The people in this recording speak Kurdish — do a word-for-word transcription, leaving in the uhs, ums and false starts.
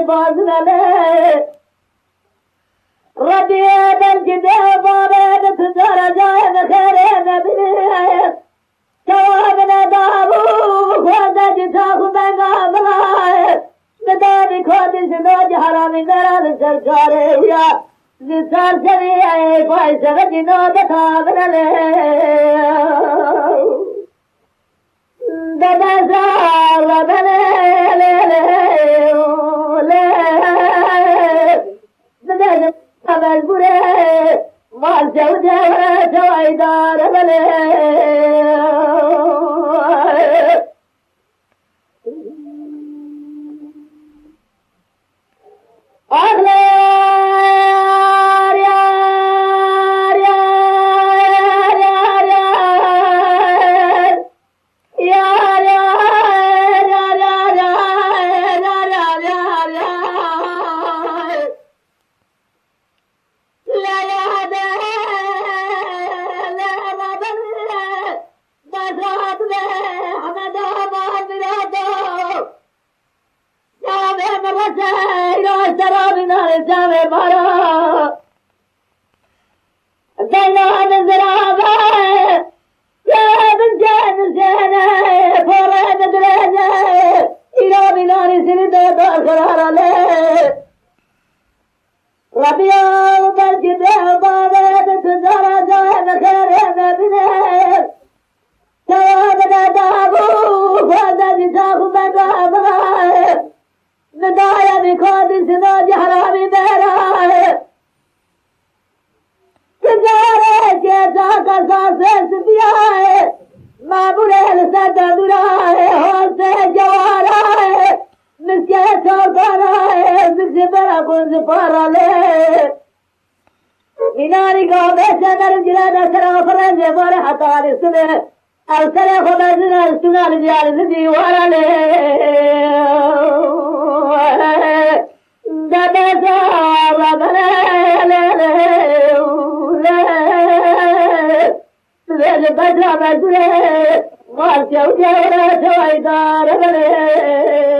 Bazine lê. Rebiyê belkî dê babê di tijara cayê bi xêrê nebîne. Çawa bine dabû xwezekî çax û benga milayê. Bi dawî kotî ji nocî heramî nera li ser carê ya. Ji çar serî ey pay serekî nobeta bine lê. Rebiya belkî dê bavê di tijara cayê bi xêrê nebîne. Çawa bide dabû xwezekî çax û benga milayê. Nidayê nîkotî ji nocî heramî nera. Ticarekê çaqa sasê sibiyayê. Mamûrê li ser dendûrayê, hostê cewarayê. Miskê çorbanayê, zikri bera kun ji paralê. Mînarî gavê semer û girêde sera firê jê bare heta li sibê. Ew serê xwe mezin ez tûna li diyar li dîwara lê. Debeza rebere lê lê lê. Lê li bedra mezûrê. Mal kew kew re tewayda rebere.